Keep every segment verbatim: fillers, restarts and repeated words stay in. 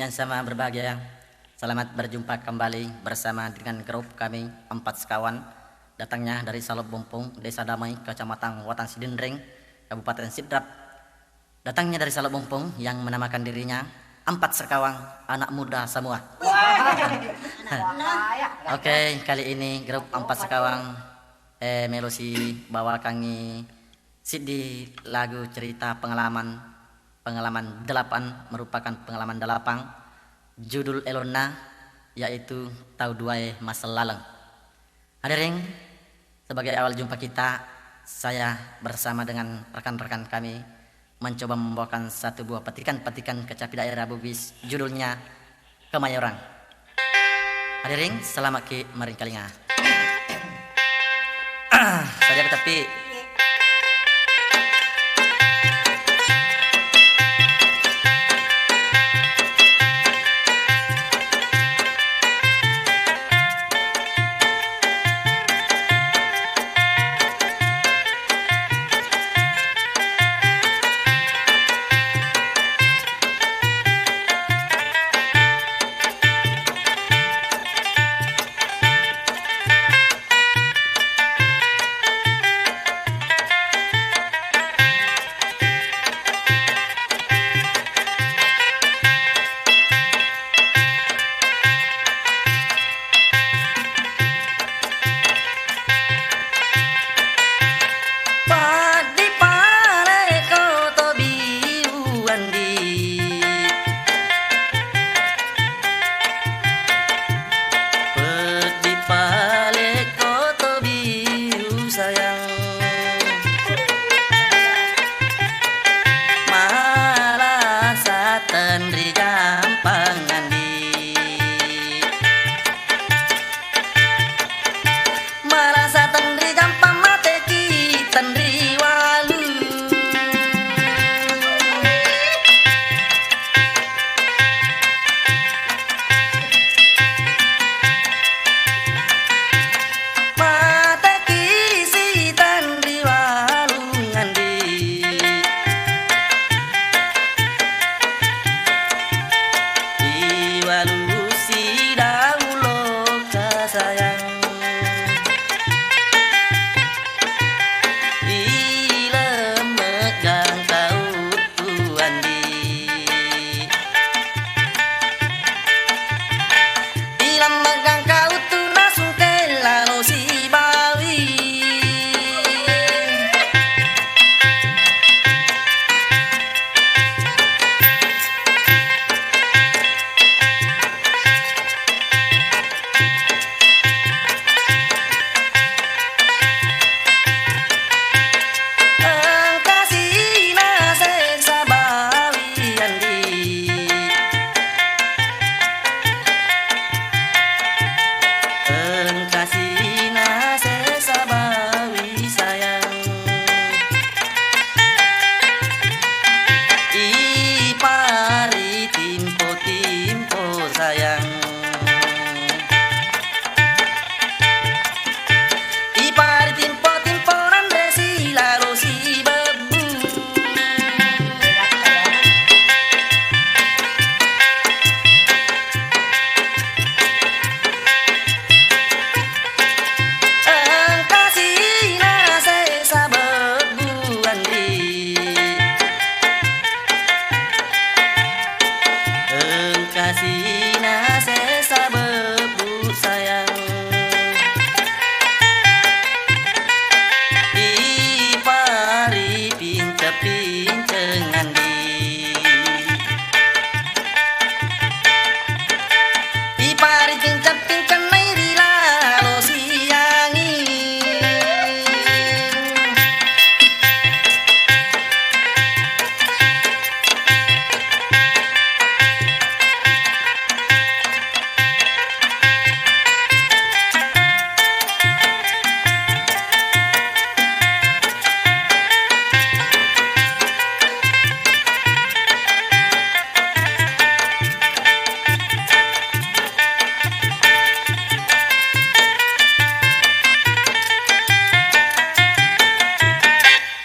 Sama berbahagia. Selamat berjumpa kembali bersama dengan grup kami Empat Sekawan, datangnya dari Salok Bompong, Desa Damai, Kecamatan Watang Sidinreng, Kabupaten Sidrap. Datangnya dari Salok Bompong yang menamakan dirinya Empat Sekawan, anak muda semua. Oke, kali ini grup Empat Sekawan, eh, melosi bawakangi siddi lagu cerita pengalaman, pengalaman delapan, merupakan pengalaman delapan, judul elonna yaitu Tau Duae Masellaleng. Hadirin, sebagai awal jumpa kita, saya bersama dengan rekan-rekan kami mencoba membawakan satu buah petikan-petikan kecapi daerah Bugis, judulnya Kemayoran. Hadirin, selamat ki maringkalinga. Sadia tapi Peddi pale ko to biu andi. Peddi pale ko to biu sayang. Malasa tenri gampang andi. Marasa tenri gampang mateki tenri walu. Mateki si tenri walu ngandi. Iwalu sidaulo ka sayang. Ilemegang kau tu andi. Ilemegang kau tu nasungke lalo sibawi. Engka sina sesa bawi andi. Engka sina sesa bawi sayang. Ipari timpo-timpo sayang. Ipari timpo-timpo nanre silaro sibebbu. Engka sina sesa bebbu andi. Engka sina sesa bebbu sayang. Ipari pince-pince ngandi. Ipari cincang-cincang nai ri lalo siangi.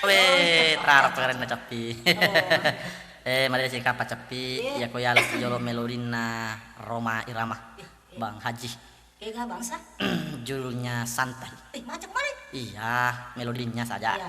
Weh, terarap keren na cappi. Eh, malesi kapang ceppi, iya. Iya ko yala si jolo melodinna Rhoma Irama, eh, eh. Bang Haji. Kega bangsa? Judulnya Santai. Eh, macam mana? Iya, melodinya saja. Iya.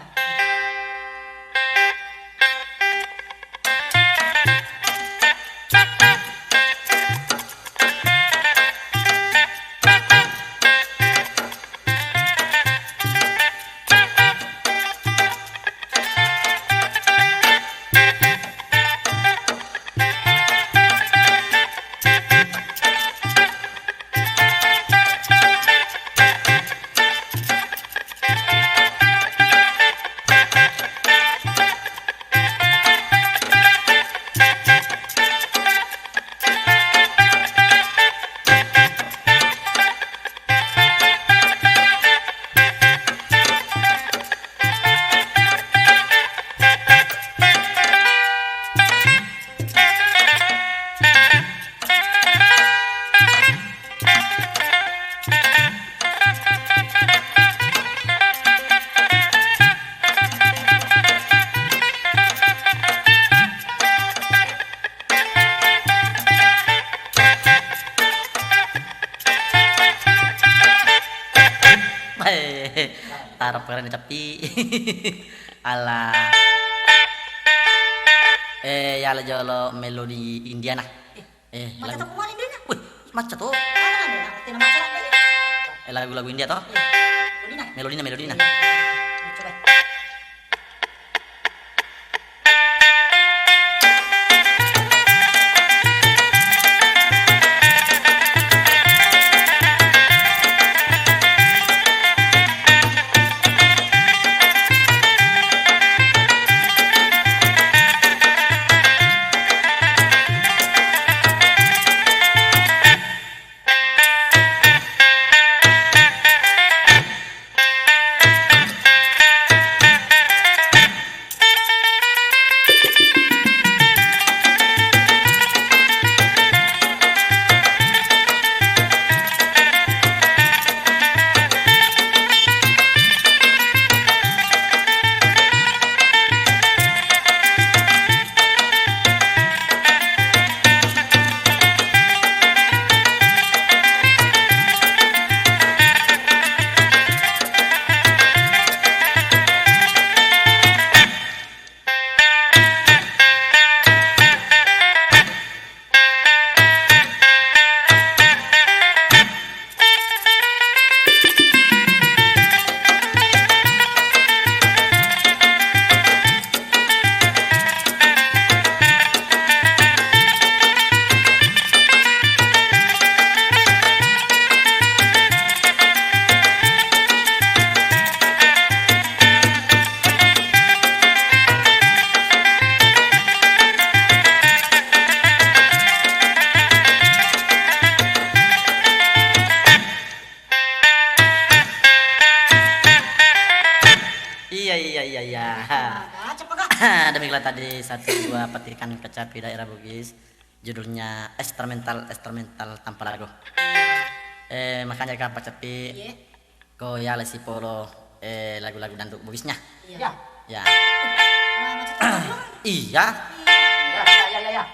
Tarap keren ceppi. Ala. Eh, yala jolo melodi Indiana. Eh, macca lagu to kumani Indiana? Wih, macca to. Apa kan dia? Tidak macca lagi. Eh, lagu-lagu India to? Iya. Melodina. Melodina, melodina. Iya. Coba. Iya, iya, iya, iya. Nah, baca apa, Kak? Demikianlah tadi satu buah petikan kecapi daerah Bugis, judulnya Instrumental, Instrumental Tanpa Lagu. Eh, makanya kapang ceppi, iya, ko yala si polo, eh, lagu-lagu dangdut Bugisnya. Iya. Ya. Iya. Iya, iya, iya, iya.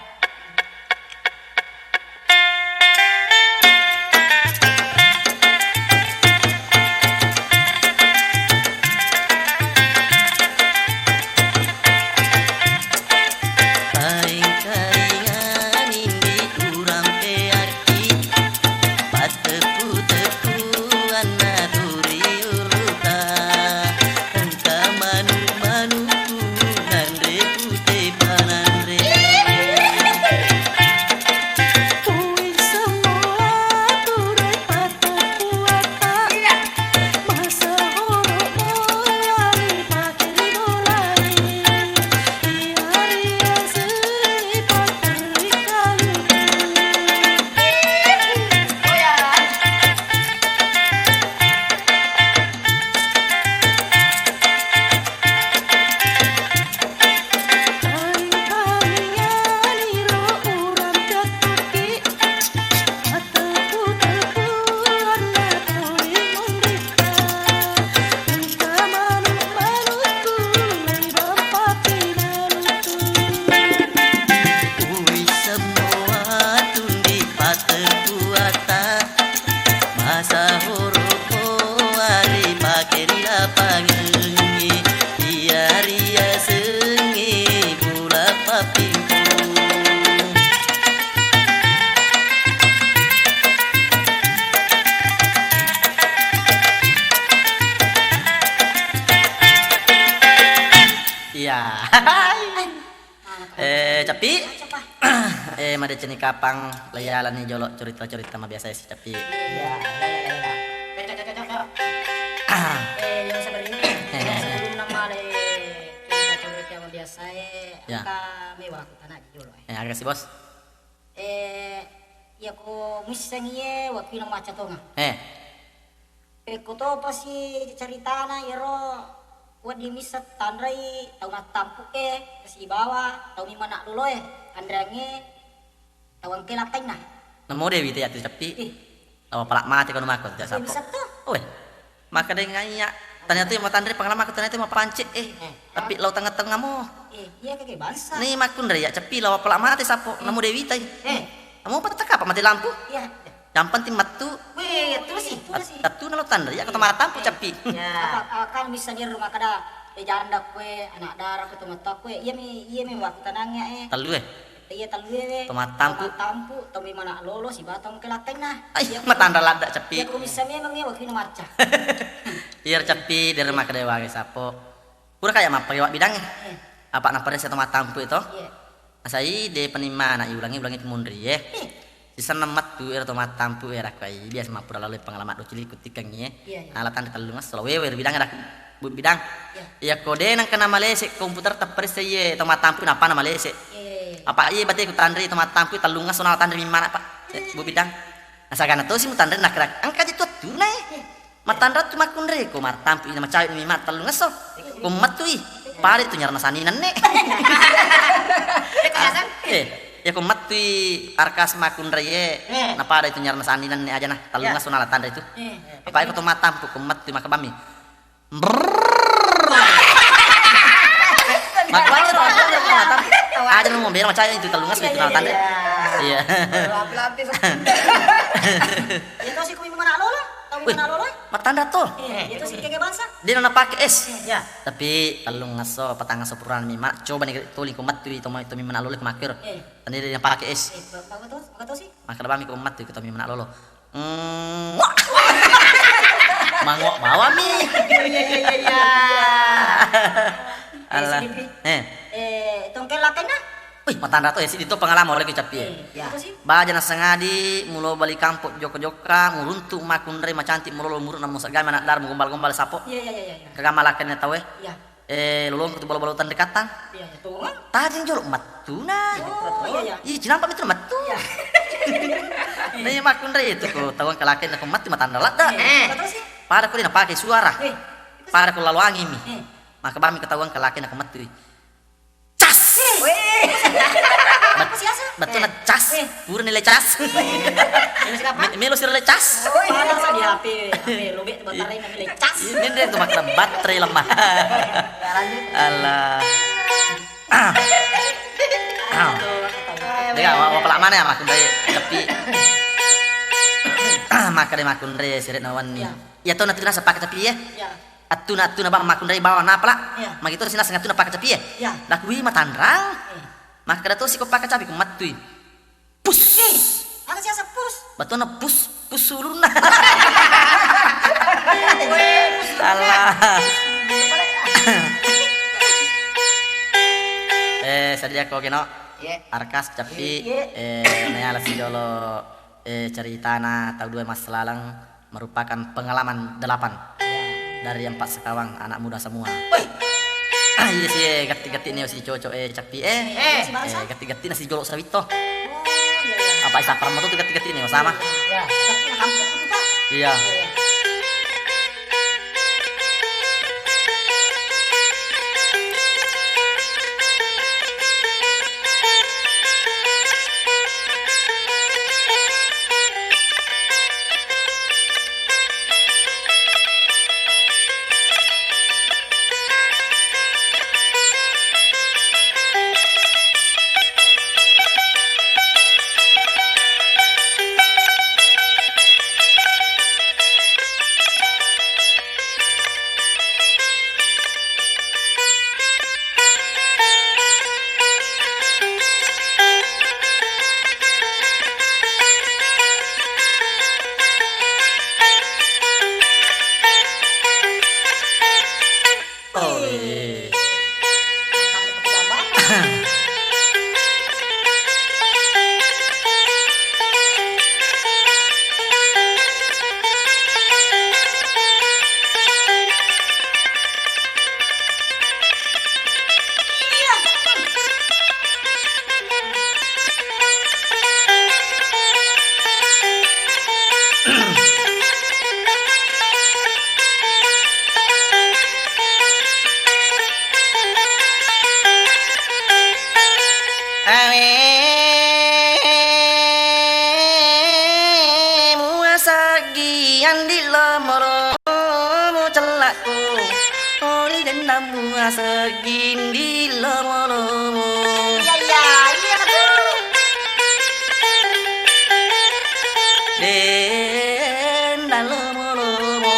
Paingkaringaning di urang peakki, patteppu-teppuanna tu ri uruta. Engka manu-manukku nanre pute pananre. Pi, eh, madeceng ni kapang layalani jolo cerita-cerita mabiasa si Capi. Iya, iya, iya, iya. Cocok, cocok, cocok. Eh, yang sebenarnya, eh, eh, eh, sebelum namale cerita-cerita mabiasa, eh, ya, engka mewa aku tana jolo, eh. Eh, agak sih, Bos. Eh, iya ko missengi, eh, waktu ina maca tonga. Eh. Pekko topasi caritana iyaro wedding misseng tanrai tau mattampu'e sibawa tau mimmanang loloe, anreangnge tau engkae lakkainna. Namo Dewi te yatu Cappi. Ih. Tau pala mate kono mako, tidak. Dewi sapo. Sabtu. Oe. Maka dengan iya. Ternyata yang mau tanrai pengalaman aku ternyata mau pancet, eh. Eh. Tapi lau tengah-tengah mo. Eh, iya keke bangsa. Ni makkunrai ya Cappi lau pala mate sapo. Eh. Namo Dewi tai. Eh. Namo apa tetap apa mati lampu? Iya. Yang penting mettu. Weh, iya, terus sih, terus sih. Mettu nalo tanre, ya, kota Maratampu, Cappi. Ya. Apa, ah, kan bisa di rumah kada, eh, janda kue, anak dara kue, teman kue. Iya mi, iya mi, waktu tenangnya, eh. Tellu, eh? Iya, tellu, eh, weh. Tau Maratampu. Tau Maratampu, tau mi mana lolo, si batang ke laten nah. Ai, iya, matanra ladda, Cappi. Iya, kok bisa memang, ya, waktu ini maca. Iya, Cappi, di rumah kada wage sapo. Pura kaya mappake wabbidangnge. Eh. Apa naparessa to mattampu e to? Iya. Nasai de panimmana iulangi, ulangi tu munri e. Eh. Sisenna mettu ero to mattampu e rakko ai biasa mappura laloi pengalaman do cili kuttikengngi e. Iya, iya. Ala tanre tellung esso wewe ri bidang rakko bu bidang. Iya. Iya ko de nengka namalese komputer tapparessa iye to mattampu nappa namalese. Iya, iya, iya. Apa iye bate ku tanre to mattampu tellung esso nala tanre mimmana pa. Iya, iya. Bu bidang. Nasagana tosi mutanre nakrak. Engka je tu attuna e. Iya. Matanra tu makkunrai ko mattampu ina macawe mi mat tellung esso. Ko mettui, pada tu nyarana sani nenne. Eh, ya ko mettui arkas makkunrai e, eh, na pada tu nyarana sani nenne aja nah, tellung esso nala tanra itu. Eh. Apa iko to mattampu ko mettui makabammi. Brrrr. Makabammi to, makabammi to mattampu. Aja mau bela macawe itu tellung esso itu nala tanra. Iya. Iya. Itu si kumi mana lolo? Tau. Wih, mana lolo? Matanra to. Eh, itu sih keke bangsa. Dia nana pake es. Iya. Tapi tellung esso, patang esso purana mi mana. Coba ni tuli ko mettui to mi mana lolo ko makkero. Eh. Tadi dia pake es. Eh, bagus tuh, bagus tuh sih. Makkeda bami ko mettui ko to mi mana lolo. Mm, wah. Mangok bawa mi. Iya, iya, iya, iya. Allah. Eh, tongkel latenna? Wih, matanra to ya, siddi to pengalaman oleh Cappi e. Iya. Baja nasengadi, mulo bali kampo jokka-jokka, muruntu makkunrai macantik, mulo muru'na musagami anak dara mugombal-gombal sapo. Iya, iya, iya, iya. Kagama lakkainna tau e. Iya. Eh, lolongku tu balo-balo tandekatang. Iya, iya, tuh. Tajeng jolo mettuna. Oh, iya, iya. Ih, cinampa mitu mettu. Iya. Nih makkunrai itu ko tauang kelakkainna ko mettu matanra ladda. Eh, betul sih. Pada ko dina pake suara. Eh, itu sih. Pada ko lalo angin mi. Eh. Maka bami ko tauang kelakkainna ko mettu. Cas! Weh. Bet-, apa sih, asa? Betul na cas. Eh. Pura nilai cas. Weh. Ini siapa? Me-, melo sira le cas. Oh, iya. Mana sa di H P, H P lobek tu baterai nang nilai cas. Ini dia tu makna baterai lemah. Ya, lanjut. Alah. Aduh, ketawa. Dia wa-, wa pala mana ya, makkunrai, tapi maka dia makkunrai sirik nawan ni. Ya. Ya, tahu nanti nasa pakai tapi ya. Ya. Attuna, attuna bang makkunrai bawang napala. Iya. Magi to sinaseng attuna pake capi e. Iya. Laku wi matanrang. Iya. Makkeda tosi ko pake capi ko mattui. Pus. Ih, aga siasa pus? Batona pus, pus ulunna. Alah. Eh, sadia ko keno. Iya. Arkas capi, iya, eh, nayala si jolo, eh, ceritana tau dua massalaleng. Merupakan pengalaman delapan dari empat sekawan anak muda semua. Woi. Ah, iya sih, eh, gatti-gatti nih si cocok, eh, capi, eh. Eh, eh, gatti-gatti nasi jolok sawitto. Oh, iya, iya. Apa isa parma tuh gatti-gatti nih sama? Iya, tapi kampung tuh, Pak. Iya. Iya, iya. Muaseggi ndi lomo-lomo. Iya, iya, iya, betul. Dendang lomo-lomo,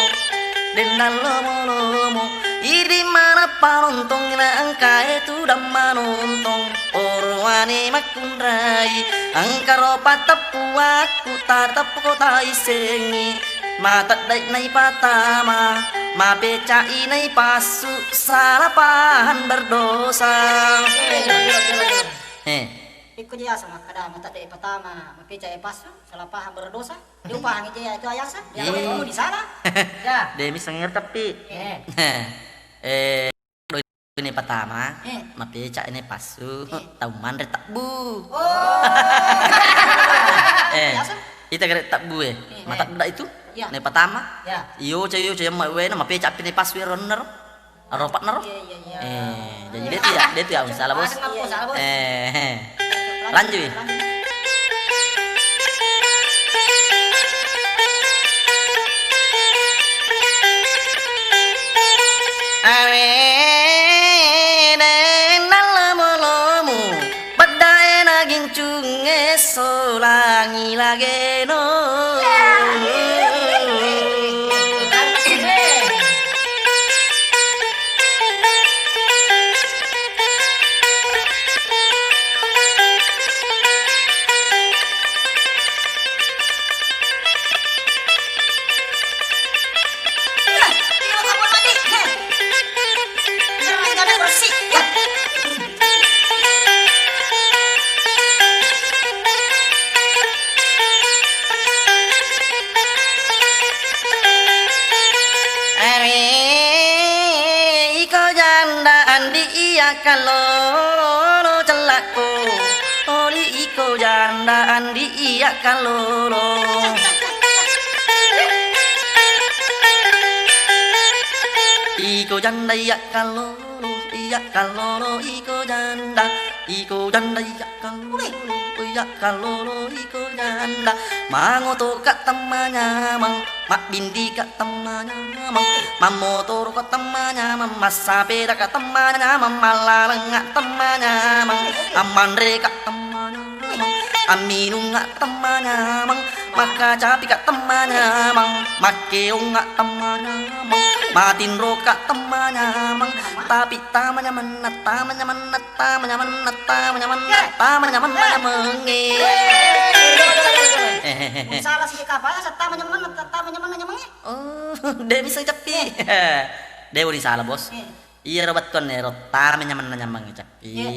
dendang lomo-lomo. Idi mana panontong na engka e tudang manontong. Orowane makkunrai, engka ro pateppuakku, tateppuko taisengi. Mateddai naipatama, mapeca'i naipassu, salah paham berdosa. Eh. Ikko je asa makkeda mateddai patama, mapeca'i passu, salah paham berdosa. Dia upahangi je itu ayasa. Iya. Dia kamu di sana. Ya. De miseng tapi. Eh. Eh. Ini pertama, eh, mapeca ini passu, eh, tau manre tabbu. Oh. Eh, biasa? Ita gare tabbu e. Eh, mata eh, budak itu. Iya. Ini pertama. Ya. Iyo, cayo, cayo, ma wena mapeca pine passu ero nero. Aropa nero. Iya, iya, iya. Eh, jadi dia tuh ya, dia tuh ya, salah bos. Salah bos. Eh, eh. Lanjut. Awe de nallomo-lomo, peddae nagincungnge solangi lageno. Are iko janda andi iya kallolo cellakku. Oli iko janda andi iya kallolo. Iko janda iya kallolo. Iya kallolo iko janda, iko janda iya kallolo, iya kallolo iko janda. Mangotoka temmanyameng, mabbindika temmanyameng, mammotoroka temmanyameng, massapedaka temmanyameng, mallalengnga temmanyameng, ammanreka temmanyameng, amminungnga temmanyameng, makkacapika temmanyameng, makkeongnga temmanyameng, matinroka temmanyameng, tapi tamanyamenna, tamanyamenna, tamanyamenna, tamanyamenna, tamanyamenna nyamengnge. Salah sih kapala, tamanyamenna, tamanyamenna nyamengnge. Oh, de bisa cappi. De uni salah, Bos. Iya. Iyaro bettuanna ero, tama nyamenna nyamengnge cappi. Iya.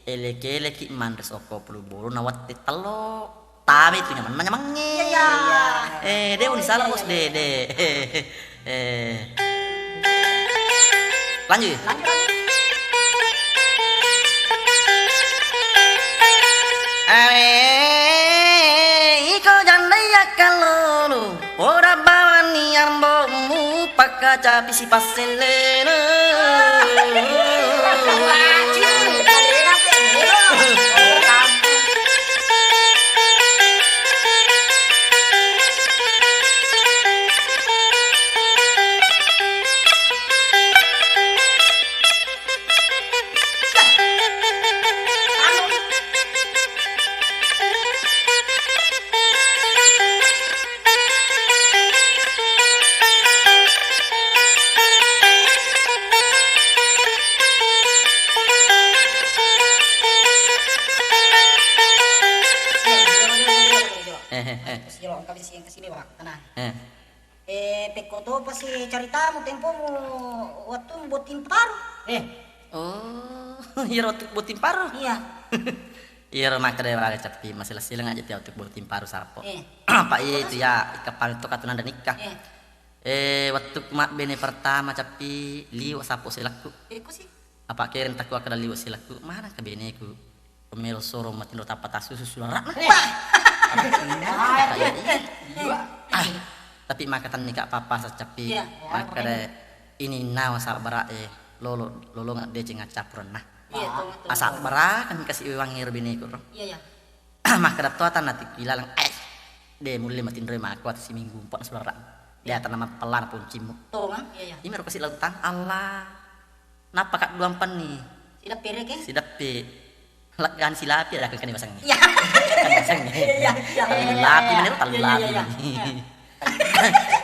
Elek-eleki manre sokko pulu bolu na wette tello. Tama itu nyamenna nyamengnge. Iya, iya. Eh, de uni salah, Bos, de, de. Eh. Lanjut. Lanjut, lanjut. Awe, iko janda iya kallolo. Poda bawani ambo'mu pakkacapi sipassellena. Eh, eh, eh. Engka sini, Wak. Tenang. Eh. Eh, pekko topa si caritamu, tempomu wettu botting paru. Eh. Oh, iyaro wettu botting paru? Iya. Iyaro makkeda waraga cappi, masila-silang aja tiap wettu botting paru sarappo. Eh. Apa iya itu ya, ikapang to katunanda nikah. Eh. Eh, wettu mabbene pertama cappi liwe sappo selakku. Jadi kusi. Apa kereng takku akkeda liwe selakku, manengka beneku. Melo soro matinro tappa tassusu sulara'na. Eh. Apa iya? Iya. Ah, tapi maka tenni ka papa saccappi. Iya. Maka de ini nawa sabbara e lolo lolonga deceng accappurenna. Iya, betul, betul. Asabbara kan kasi iwangi ro beneku ro. Iya, iya. Maka datto atanna tikki laleng. Eh. De mulle matinro mako atas siminggu empat sulara'na. Iya. De atanna mappellana poncimmu. Tolong, iya, iya. Imero kasi lautang Allah. Nappa kadduampenni. Sideppe reke? Sideppe. Leggani silapi, ada kan wasengnge. Iya. Kan wasengnge. Iya, iya. Lapi menero, iya, iya, iya, iya. Lapi.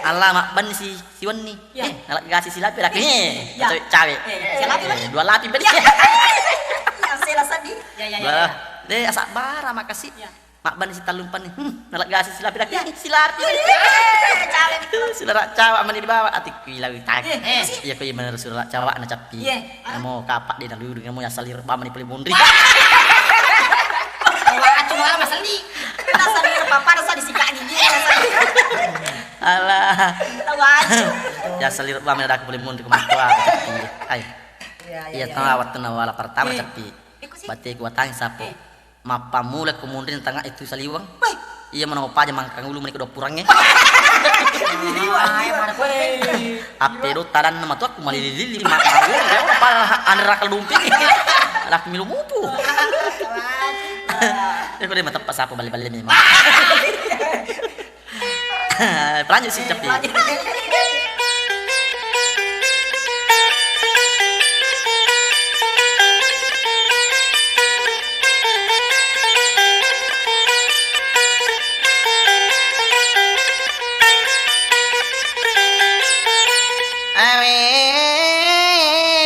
Alla mabbenni si, siwenni. Iya. Eh, naleggasi silapi, ada kan. Iya. Cawe, cawe. Eh, silapi, eh, dua lapi, bani. Iya. Iya, sela seddi. Iya, iya, iya. Dua. Deh, asabbara makasi. Iya. Mabbenni sitellumpenni. Hmm, naleggasi silapi, ada kan. Iya. Silapi. Iya, cawe. Silara cawa mani dibawa, atikku ilau tak. Eh, eh. Iya, ko iya menero sura cawa na cappi. Iya. Namo kapak de naluru, namo yasali rebba mani pole munri. Wah, cuma masalli. Kena sali rebba pada sali sikat gigi, ya, sali. Alah. Tahu aja. Yasali rebba mani ada aku pole munri ke matua, cappi. Ai. Iya, iya, iya, tengah iya. Waktu nawala pertama, iya, cappi. Ikut sih. Bateku watangi sapo. Eh. Mappammula ko munri tengah itu saliweng. Weh. Iya, manawa paja mangkang ulu mani kedua purangnge. Appe do tadanna matu aku malili-lili, ma-, mawur, ya, pala anra kalumpi. Laku milu mupu. Ya, ko de mateppa sapa bale-bale memang. Pelanjut si Cepi. Awe,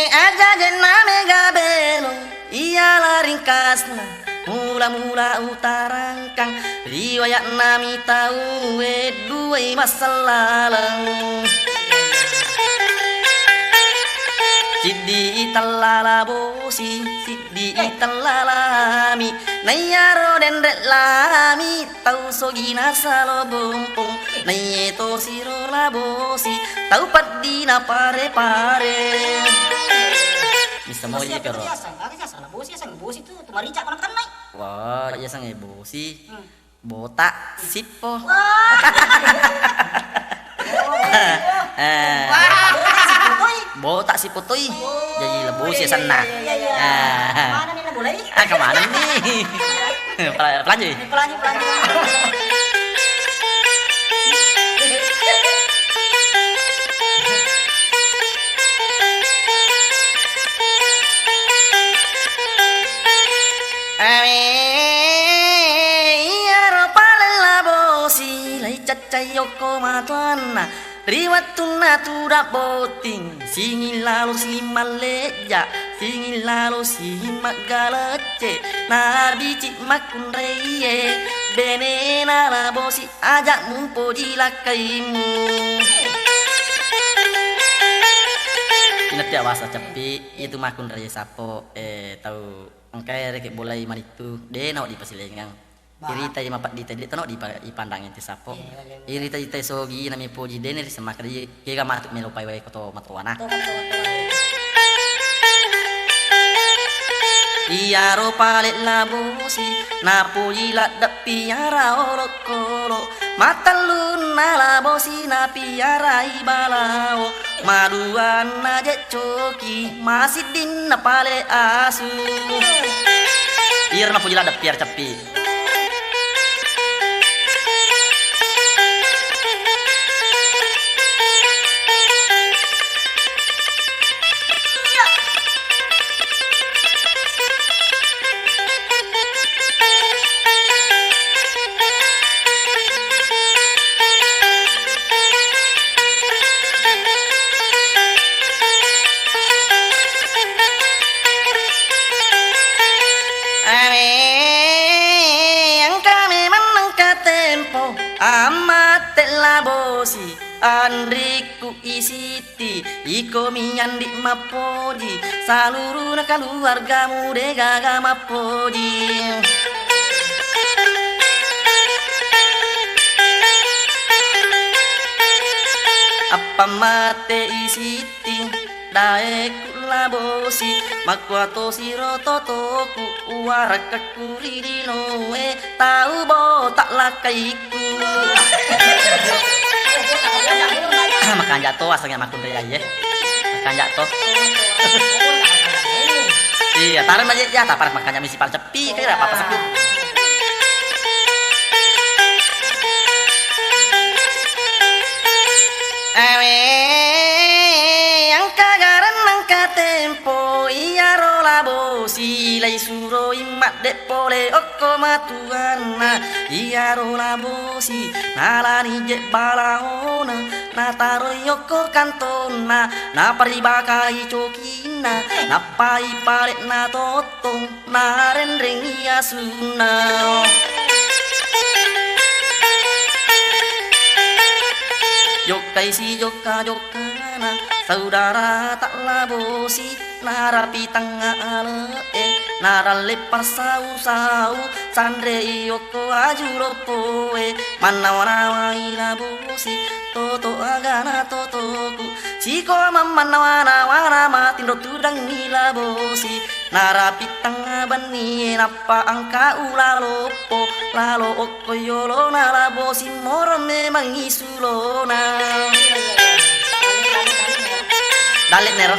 aja jenna mega belo. Iyalah ringkasna, mula-mula utarangkang, riwayatna mi tau weddue massallaleng. Siddi itellala bosi, siddi itellala mi, naiyaro denre lami, tau sogina salo bompong, naiye to siro labosi, tau peddina pare-pare. Missa moji karo. Bosi apa tu biasa? Aga biasa labosi, asang bosi tu, tu marica kono tennai. Wah, iya sang bosi. Hmm. Botak sippo. Wah. Eh. Wah, botak sippo toi. Botak sippo toi. Oh, jadi labosi iya, iya, senna. Iya, iya, iya. Ah. Mana nih? Boleh? Ah, kemana nih? Pela-, pelanjut. Pelanjut, pelanjut. Awe, iyaro palella bosi, lai caccai yokko matuanna. Ri wettunna tudang botting, singing lalo singing mallejja, singing lalo singing maggalecce, nabicik makkunraie, benena labosi aja mupoji lakkaimu. Inatti awasa ceppi, itu makkunraie sappo, eh, tau engkae reke bolai manittu, de nawedding pasilengang. Iritai mapeddita, de' tano dipa-, ipandang ente sappo. Iya, iya, iya. Irita-itai sogi nami poji dene ri semaka de' kega matu melo pai wae koto matowana. Betul, betul, betul. Iyaro pale labosi, napoji ladde' piara olokolo. Matellunna labosi napiarai balao. Maduanna je' coki, masiddinna pale asu. Iyaro napoji ladde' piara ceppi. Awe, engka memang nengka tempo, ammatte labosi, anrikku isi Ti, iko mi andi' mappoji, saluruna kaluargamu de' gaga mappoji. Appammate i Sitti, daeku labosi, makkuato siro totoku, uwarakka ku ri linoe, tau botak lakkaiku. Ah, makanja to asengnge makkunrai ye. Makanja to. Iya, tareng aja ya, tapar makanja misi pal ceppi, kayak apa-apa sepi. Awe, engka garang nengka tempo. Silai suroi madde pole okko matuanna, iyaro labosi nalani je balaona, nataroi okko kantonna, naparibakai cokinna, nappai pale'na tottong, narenrengi asunna. Jokkai si jokka-jokkana, saudara tak labosi, narapi tengnga ale'e, naralle passau-sau, sanrei okko aju loppoe, mannawa-nawai labosi, toto agana totoku, siko mammannawa-nawana matinro tudangngi labosi, narapi tengnga bennie, nappa engka ula loppo, lalo okko yolona labosi, moro memang isu Lona. Dalle' nero.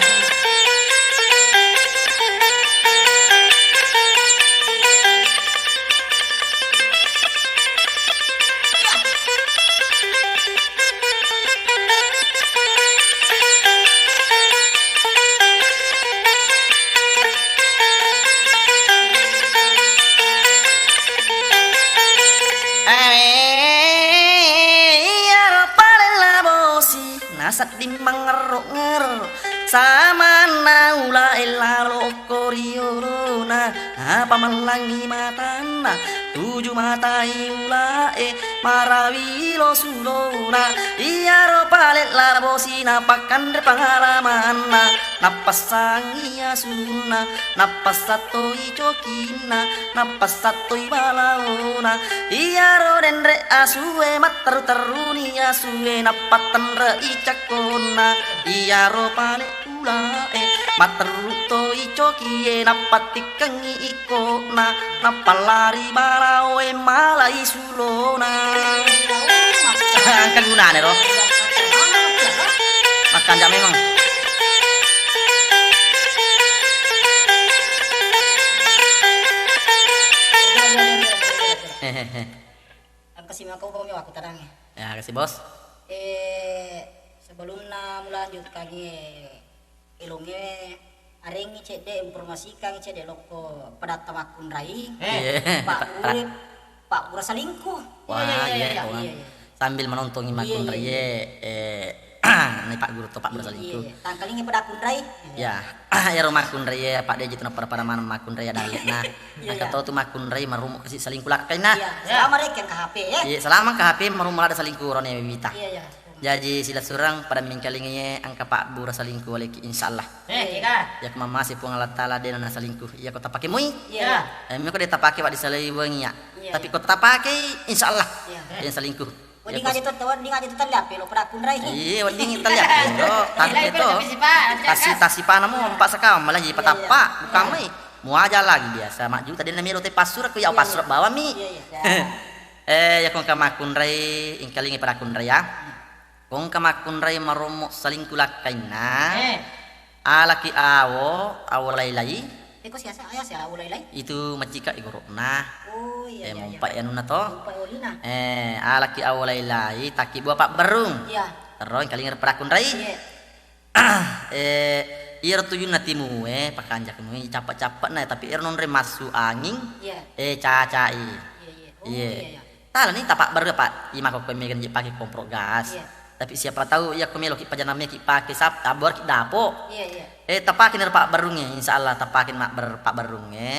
Awe, iyaro pale labosi, nasedding mangerro-ngerro, samanna ulae lalo okko ri olona, napamellangi matanna, tuju matai ulae, marawi lo sulona, iyaro pale labosi, napakkanre pangalamanna, nappassangi asunna, Nappassattoi cokinna, nappassattoi balaona. Iyaro denre asue, matteru-teruni asue, nappattenrei cakkonna. Iyaro pale ulae, matteru toi cokie, nappattikkengi ikkona, nappallari balaoe, malai sulona. Engka gunane ro. Makkanja memang. Hehehe. Engka si mako kau mewa aku tadangnge. Ya, kasih bos. Eh, sebelumna mulanjutkangngi elongnge, arengngi cedde, informasikangngi cedde lokko padatta makkunrai. Eh. Iya. Pak Ura, Pak Ura selingkuh. Wah, iya, iya, iya, iya, iya, iya. Sambil menontongi makkunrai, iya, eh, ni Pak Guru to Pak Ura selingkuh. Iya, iya. Tangkalingi pada kunrai. Ya, ero makkunrai, Pak Deji tu napada-pada maneng makkunrai ada alena. Iya, iya. Engka to tu makkunrai marummu kasi selingkuh lakkainna. Iya, selama rekeng K H P ya. Iya, selama K H P marummu ada selingkuh rone wita. Iya, iya. Jaji silessureng pada mingkalingi engka Pak Bura selingkuh waleki, insyaallah. Eh, iya. Yakko mamase Puang Allah Taala dena naselingkuh. Iya, ko tapake mui. Iya. Eh, meko de tapake wak disalai wengi ya. Iya, iya. Tapi ko tapake, insyaallah. Iya. Dena selingkuh. Wedding aja tu, wedding aja tu tallape lo pada kunrai. Iya, wedding tallape lo. Tapi itu. Tasi, tasi panamo empat sekam malah jadi patappa, bukan mai. Muaja lagi biasa, mak juta dena melo te passura ko ya passura bawang mi. Iya, iya. Eh, ya kongka makkunrai, ingkalingi pada kunrai ya. Kongka makkunrai marommo selingkuh lakkainna. Eh. Alaki awo, awo lai-lai. Eko siasa, aya sia awo lai-lai? Itu macika i goro'na. Oh, iya, iya, iya. Mompa i anunna to. Mompa i olina. Eh, alaki awo lai-lai, takki bua pabberung. Iya. Terro ingkalingi pada kunrai. Iya. Eh, iyaro tujunna timue, pakanjak mui, cappa-cappa na, tapi ero nonre massu anging, iya, eh, cacai. Iya, iya. Oh, iya, iya. Talani tapabbaru, Pak, imako ko mega je pake kompor gas. Iya. Tapi siapa tahu iya ko meloki pajanamnya ki pake sap-, abor ki dapo. Iya, iya. Eh, tapake ni pabbarungnge, insya Allah tapake mabber-, pabbarungnge.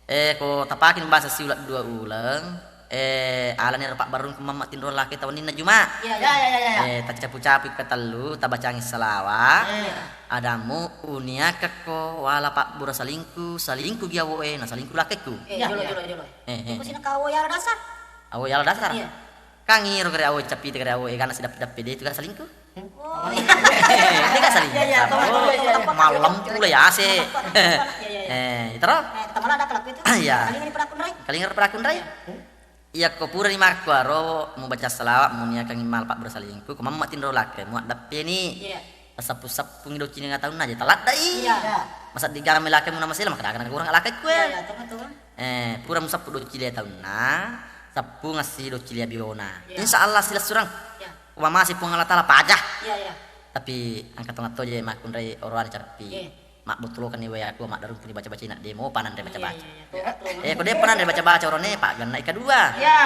Eh, ko tapake basa siuleng dua uleng, eh, alani ro pabbarung ko mamma tinro lake tawenninna Juma. Iya, iya, iya, iya, iya. Eh, tacapu-capu petellu, tabacangi salawa. Iya. Adamu uniakekko wala pabbura salingku, salingku gi awoe, na salingku lakekku. Eh, iya, jolo, iya, jolo, jolo. Eh, eh. Iko sina kawo yala dasar. Awo yala dasar? Iya. Kang iro kere awo capite kere awo egana sidappe-dappe de itu kan salingku. Oh, iya. Ini kan salingku. Iya, iya, tahu, tahu, tahu, tahu. Malam pula ya ase. Iya, iya, iya. Eh, itaro? Eh, kita malah ada kelaku itu. Iya. Kalinga ni perakunrai. Kalinga perakunrai. Iya. Iya, ko pura ni makkuaro mubaca salawat, muniakang immal pabbura salingku, ko mamma tinro lake, muaddappeni. Iya. Tasappu-sappungi doccine taunna aja taladdai. Iya. Masa digame lake muna masela, maka daga kurang lake kue. Iya, iya, betul, betul. Eh, pura musappu doccile taunna, sappungassi doccile biona. Iya. Insya Allah silessureng. Iya. Umamase Puang Allah Taala paja. Iya, iya. Tapi engka tongatto je makkunrai oroane cappi. Iya. Mabbottolokenni wae atu, maddarungkuni baca-baca, ina demo pananre baca-baca. Iya, iya, iya. Eh, ko depa nanre baca-baca orone, paggenna ikka dua. Iya.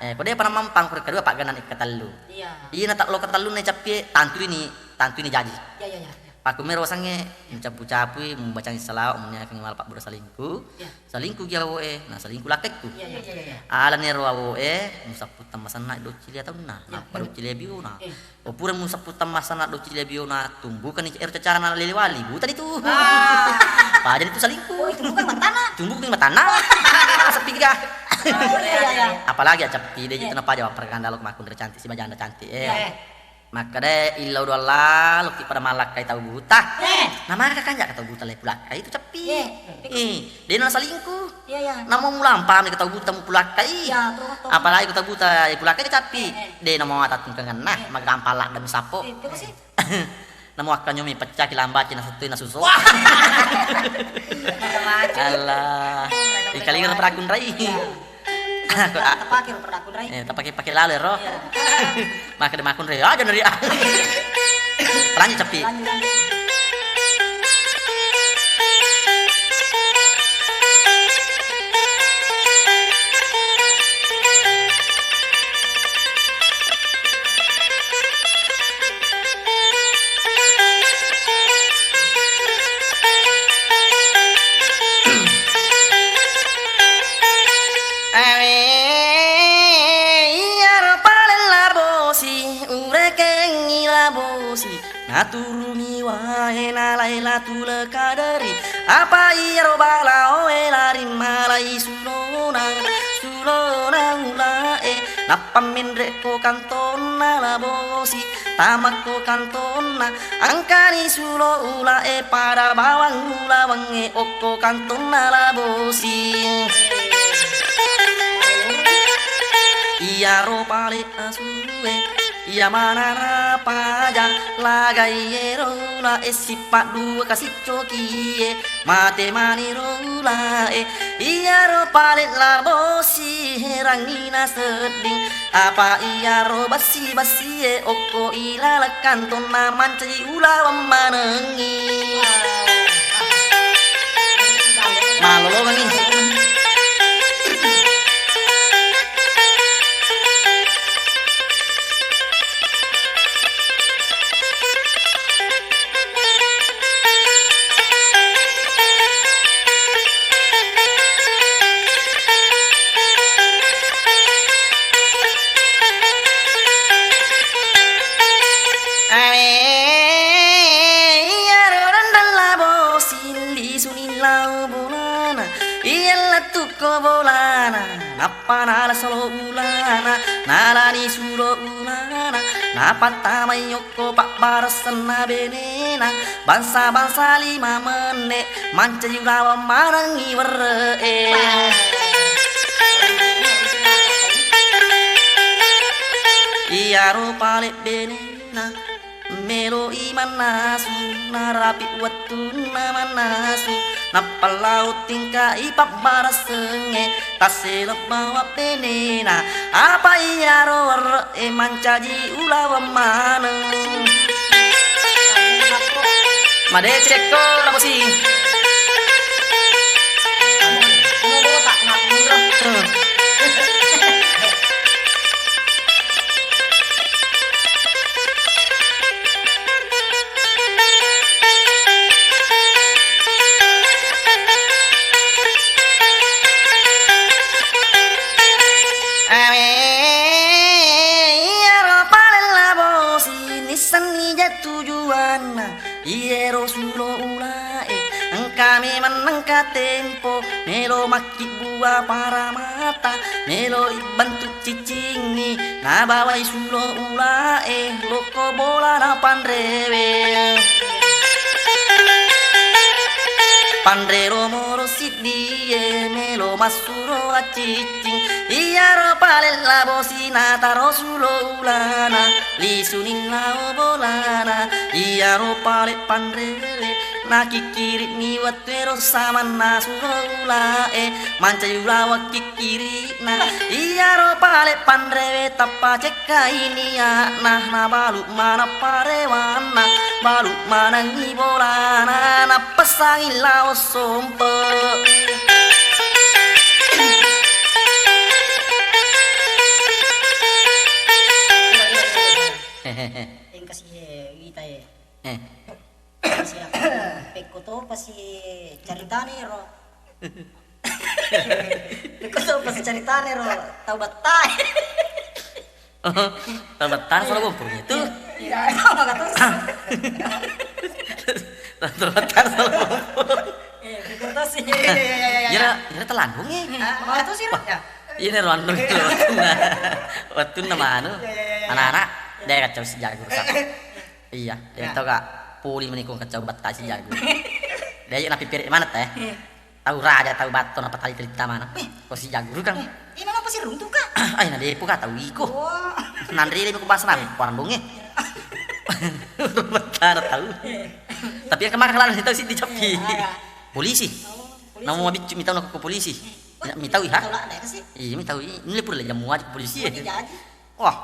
Eh, ko depa namampang ko ikka dua, paggenna ikka tellu. Iya. Ina tak lo ketellunna cappie, tantuini, tantuini jaji. Iya, iya, iya, iya. Pakkumero wasengnge, mucapu-capui, mubacangi salawat, muniakengi mala pabbura salingku. Iya. Salingku gi awoe, na salingku lakkaikku. Iya, iya, iya, iya. Alani ero awoe, musappu tammasanna doccili ataunna, iya, nappa doccili biona. Iya. Ko pura musappu tammasanna doccili biona, tumbukanni ero cacana lele wali, butani tu. Ah. Pajani tu salingku. Oh, itu bukan matana. Tumbukanni matana. Sepi ga. Oh, iya, iya, iya. Apalagi acappi, de, iya, itu napaja wapparaganda lo makkunre cantik, si bajanda cantik, eh. Iya. Makkeda, "Illau doang laloki pada mallakkai tau buta." Eh. Namaka kanja ka tau buta le pulakkai itu cappi. Iya. Eh, de na salingku. Iya, iya. Namo mulampa mi ka tau buta mupulakkai. Iya, betul, betul. Apalagi ka tau buta, eh, pulakkai cappi. Eh, eh. De namo atattungkengenna, eh, magampang ladde musappo. Eh, itu sih. Namo akkanyomi pecca ki lambaci na settui na susu. Wah. Macam-macam. Allah. Ikalinga perakunrai. Iya. Aku, a- Tapake ro peraku, Rai. Eh, tapake-pake lalo ero. Iya. Maka de makkunre, aja neri. Lanjut, Cepi. Lanjut, lanjut. Awe, iyaro paleng labosi, urekengngi labosi, naturumi wae nalai latule kaderi. Apa iyaro balaoe lari malai sulona, sulona ulae, nappa menrekko kantonna labosi, tamakko kantonna, engkani sulo ulae pada bawang ulawengnge okko kantonna labosi. Iyaro pale asue, iya manana paja, lagai ero ulae sippa dua kasiccokie. Mate maniro ulae, iyaro pale labosi herangngi nasedding. Apa iyaro bassi-bassie okko ilaleng kantonna mancaji ulaweng manengngi. Malolongengngi. Awe, iyaro renreng labo silli suni lao bolana, iya lettukko bolana, nappa nala solo ulana, nalani sulo ulana, napattamai okko pabbaressanna benena, bangsa-bangsa lima menne, mancaji ulaweng manengngi werre'e. Iyaro pale benena, melo'i mannasu, narapi wettunna mannasu, nappa lao tingkai pabbaressengnge, tasseleng bawa benena, apa iyaro werre'e mancaji ulaweng maneng. Madecekko labosi. Awe, iyaro paleng labosi, nissenni ja tujuanna, iyero sulo ulae, engka memeng nengka tempo, melo makkibbua paramata, melo ibbentuk ciccingngi, nabawai sulo ulae, lokko bolana panrewe. Panre romoro siddie, melo massuro acciccing, Iyaro pale' labosi nataro sulo ulana, lisuning lao bolana. Iyaro pale' panrewe nakikkiri'ni wettuero samanna sulo ulae, mancaji ula wakkikiri'na. Iyaro pale' panrewe tappa cekkai nia'na, nabalu' maneng parewanna, balu' manengngi bolana, nappessangi lao sompe'. Engka si e, wita e. Eh. Siap. Pekko topa si caritana ro. Pekko topa si caritana ro tau Battae. Oh, tau Battae solo Bompor itu. Iya, iya, maka terus. Tau Battae solo Bompor. Eh, pikir tosi. Iya, iya, iya, iya, iya. Ira, ira telanjung e. Ah, maka tosi ro. Wah, ya. Ini ro anu, wettunna, wettunna manu. Iya, iya, iya, iya. Anak-anak, dia kacau si jago rusak. Iya, ya. Tau ka poli meni ko kacau Battae si jago. Dia aja napi pere mana teh? Iya. Tau raja, tau batto, napatali telita mana? Wih. Ko si jago kan? Eh, ini apa sih runtuh, Kak? Ai, na depo ka tau iko. Wah. Nanre le ko bahasa nabi, orang donge. Battana tau. Iya. Tapi yang kemarin kalau tau si dicapi. Iya, iya. Polisi. Oh, polisi. Namu mabiccu mitau nako polisi. Wah, mitau iha? Tau lah, ada sih. Iya, mitau i. Ini pura le jamu aja polisi. Oh, ya. Dijaji. Wah,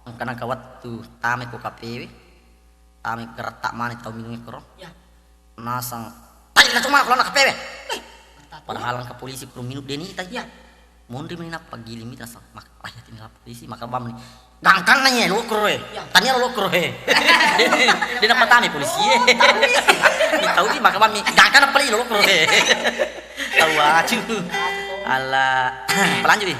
engka nangka wettu tame ko K P W, tame geratta mani tau minung koro. Ya. Nasang, "Tai na cuma kalau na K P W." Eh, padahal engka polisi kuru minung deni tai. Ya. Monri meni nappa giling mi nasang, mak-, "Wah, ya tinggal polisi, maka bam ni." Gangkan nanya lo koro e. Ya. Tania lo koro e. Dia, dia nappa tame polisi e. Oh, tahu ni. Tahu ni, maka bam ni. Gangkan apa lo koro e. Tahu aja. Ala, pelanjut nih.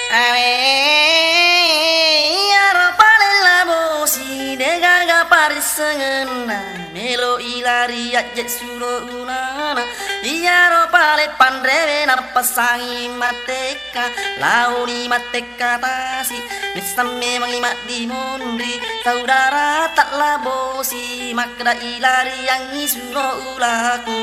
Awe, iyaro pale' labosi degaga parissengenna, melo ilari ajje' sulo ulana. Iyaro pale' panrewe napassangi mattekka, laoni mattekka tasi. Nisseng memangi maddimonri, saudara ta' labosi, makkeda ilariangngi sulo ulaku.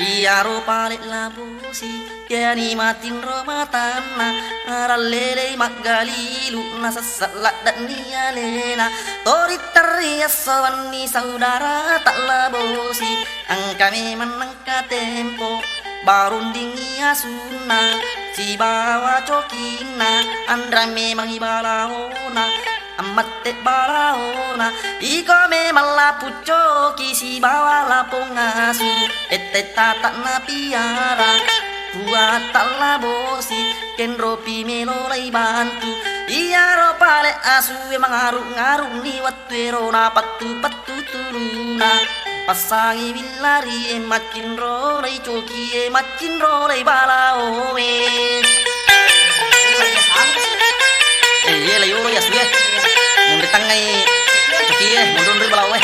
Iyaro pale' labosi, kiani matinro matanna, arallelei maggalilu, nasesse' ladde'ni alena. Tori terri esso wenni saudara ta' labosi, engka memang nengka tempo, barundingi asunna, sibawa cokinna, anrang memangi balaona. Ammette balaona, iko memang lapuccoki sibawa lapong asu, tette tata napiara, buat ta' labosi, kenropi melo laibantu. Iyaro pale' asu e mangaru-ngaruni wettuero napettu-pettu tuluna. Passangi willari e maccinrolai coki e, maccinrolai balao e. Eh, iye, la yolo ya suye. Munri tangngai coki e, munri balao e.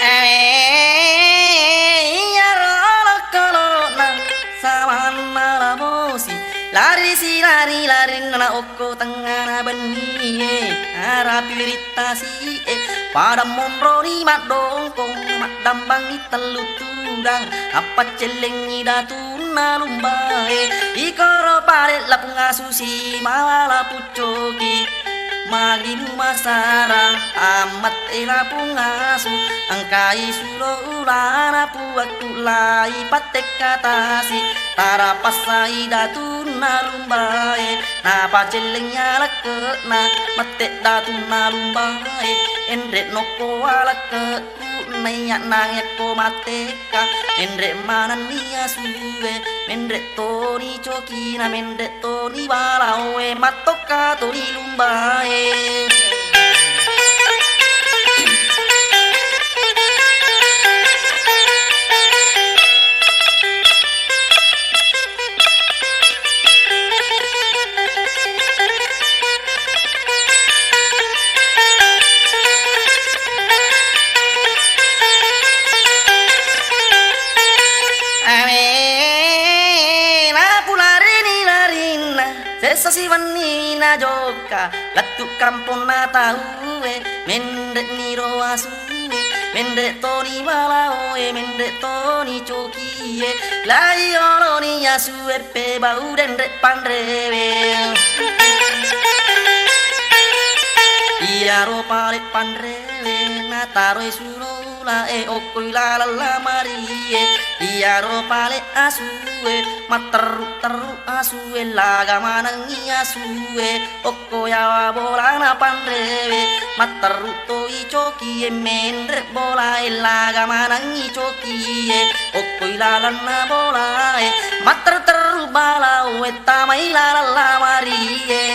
Eh, iyaro olokolo'na samanna labosi, lari silari larinna okko tengngana bennie, arapi wirit tasi'e, pada monroni maddongkong, maddambangi tellu tudang, appaccellengi datunna lumbae. Ikoro pale' lapung asu sibawa lapuccoki, Magi mumasara, ammatte lapung asu, engkai sulo ulana puakku lai pattekka tasi, tarapassai datunna lumbae, napacelleng alekke'na, mette datunna lumbae, enre nokko alekke'ku, naiya nangekko mattekka, enre manenni asue, menre toni cokina, menre toni balaoe, mattokka toni lumbae. Awe, napularini larinna, sessa siwenni najokka, lettu kamponna tauwe, menre'ni ro asue, menre toni balaoe, menre toni cokie, lai oloni asue pebau denre panrewe. Iyaro pale panrewe, nataroi sulo ulae, okkoi laleng lamarie, iyaro pale asue, matterru-terru asue, laga manengngi asue, okko yawa bolana panrewe, matterru toi cokie, menre bolae, laga manengngi cokie, okkoi lalenna bolae, matterru-terru balaoe, tamai laleng lamarie.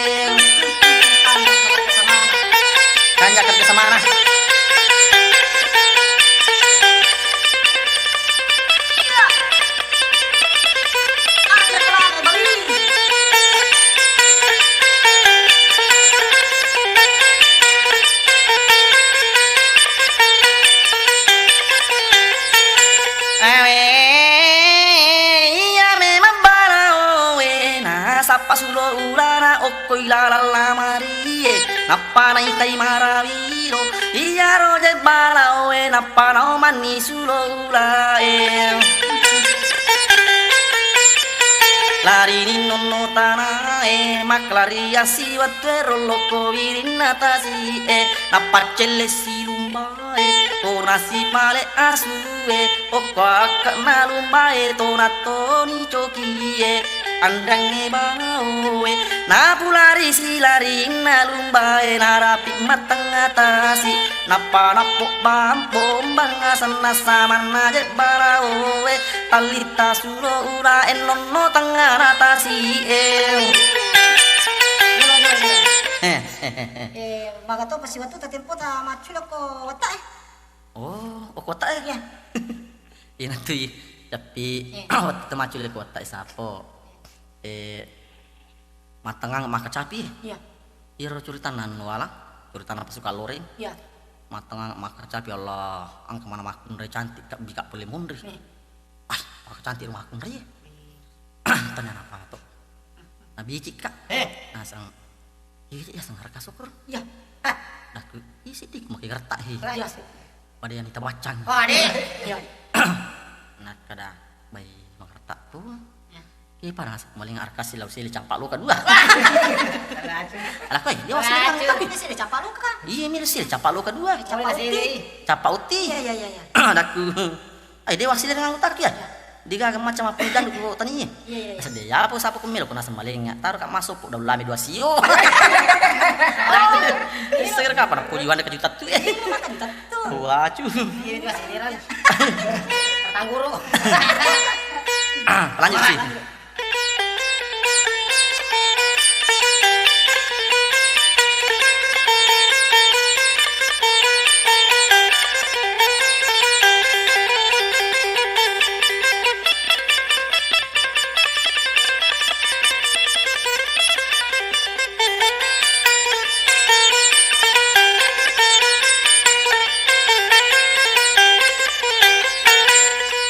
Tanja kerja samana. Awe, iya memang balaoe, nasappa sulo ulana okkoi laleng lamarie, nappa naitai marawiro, iyaro je balaoe, nappa naomanni sulo ulae. Larini nonno tanae, makkelari assiwettuero lokko wirinna tasi'e, nappaccelle silumbae, tona sipale asue, okko akke'na lumbae, tona toni cokie, anrangnge baoe, napulari silarinna lumbae, narapi mattengnga tasi, nappa nappo bambombang asenna samanna je balaoe, tallitta sulo ulae nonno tengngana tasi'e. Eh, maga to pasiwettu ta tempo ta maccule ko watta'e? Oh, okko watta'e? Iya. Ina tui, tapi eh, wettu ta maccule ko watta'e sapo. Eh, mattengngang makkacapi. Iya. Iyaro curitanna anu wala, curitanna pasukan loreng. Iya. Mattengngang makkacapi, Allah, engka mana makkunrai cantik, Kak, bika pole monri. Eh. Ah, makkacantik makkunrai. Eh. Tanya apa to? Nabicik, Kak. Eh. Nasang, iya, iya, sang harga syukur. Iya. Ah. Dah, isi di, makai gertak, hi. Iya. Pada yang kita bacang. Oh, ade. Iya. Nakkeda, bai, makerta tu. Iya, pada nasab maling arkasi lau sili capa luka dua. Alakoi, dia wasili kan tapi. Sili capa luka. Iya, mir sili capa luka dua. Capa uti. Capa uti. Iya, iya, iya, iya. Adaku. Ai, dia wasili dengan utak ya. Digaga macam apa dan ku tani. Iya, iya, iya. Sedih ya, apa sapa ku melo, ku nasab maling. Taruh kak masuk, ku daun lami dua sio. Seger kapan? Puji wanda kejutan tu. Iya, makan juta. Tuh. Wah, cu. Iya, itu masih viral. Tangguru. Lanjut, sih.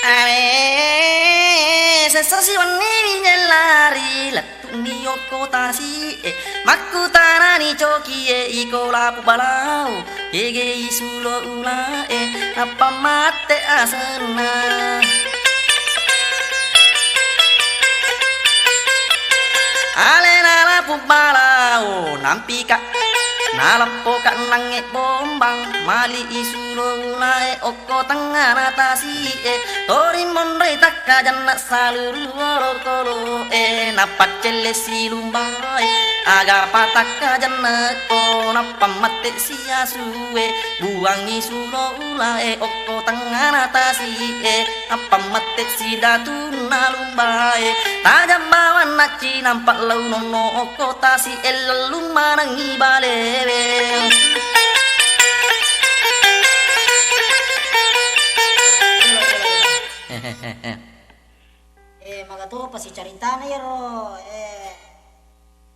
Awe, sessa siwenni mijellari, lettu'ni okko tasi'e, makkutanani cokie, iko lapu balau. Kegei sulo ulae, nappa mate asenna. Alena lapu balao, nampika. Naleppoka nangnge bombang, mali isulo ulae okko tengngana tasi'e. Tori monroi takkajanna saluru olokolo'e, nappaccelle silumbae. Aga patakkajanna ko nappa mette siasue, buangi sulo ulae okko tengngana tasi'e. Appammette sidatunna lumbae, tajang bawanna cinampa lao nonno okko tasi'e lellung manengngi balewe. Eh, maga topa sicaritana iyaro, eh,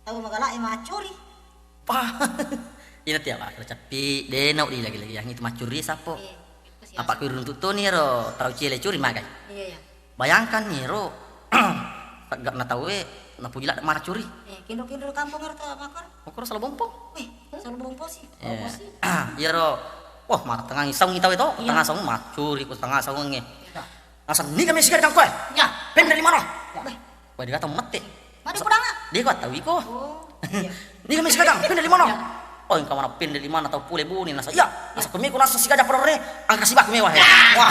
tau magala e maccuri. Pah. Ina tiap makkeda cappi, de nau di lagi-lagi yang itu maccuri sappo. Iya, itu sih. Apa asal ku runtuk toni ro tau cile curi magai. Iya, iya. Bayangkan ni ro, tegak na tau e, napuji ladde maccuri. Eh, kindo-kindo kampung ero tau makor. Makor salo bompo. Wih, salo bompo sih. Iya. Bompo sih. Iya ro. Wah, mata tengah isang tau itu, iya, tengah isang maccuri, ku tengah isang nge. Iya. Naseng, "Niga mesiga dikang koe? Iya. Pendre limana?" Iya. Wah, dia kata mette. Mari pudangnga. Dia kata wiko. Oh, iya. "Niga mesiga dang? Pendre limana?" Iya. Oh, engka mana pendre limana tau pule buni nasa. Iya, nasa kemiko nasa sigaja perore, angka sibaku mewah ya. Wah.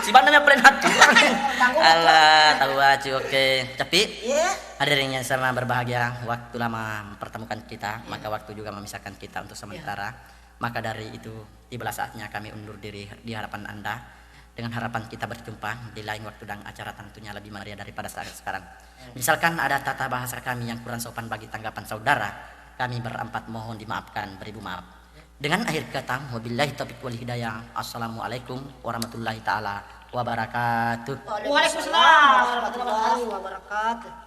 Sibanna me pernah. Alah, tahu aja, oke. Tapi, iya, hadirin yang sama berbahagia, waktu lama mempertemukan kita, iya, maka waktu juga memisahkan kita untuk, iya, sementara. Maka dari itu, tibalah saatnya kami undur diri di hadapan Anda. Dengan harapan kita berjumpa di lain waktu dan acara, tentunya lebih meriah daripada saat sekarang. Misalkan ada tata bahasa kami yang kurang sopan bagi tanggapan saudara, kami berempat mohon dimaafkan beribu maaf. Dengan akhir kata, wabillahi taufiq wal hidayah. Assalamualaikum warahmatullahi taala wabarakatuh. Waalaikumsalam warahmatullahi wabarakatuh.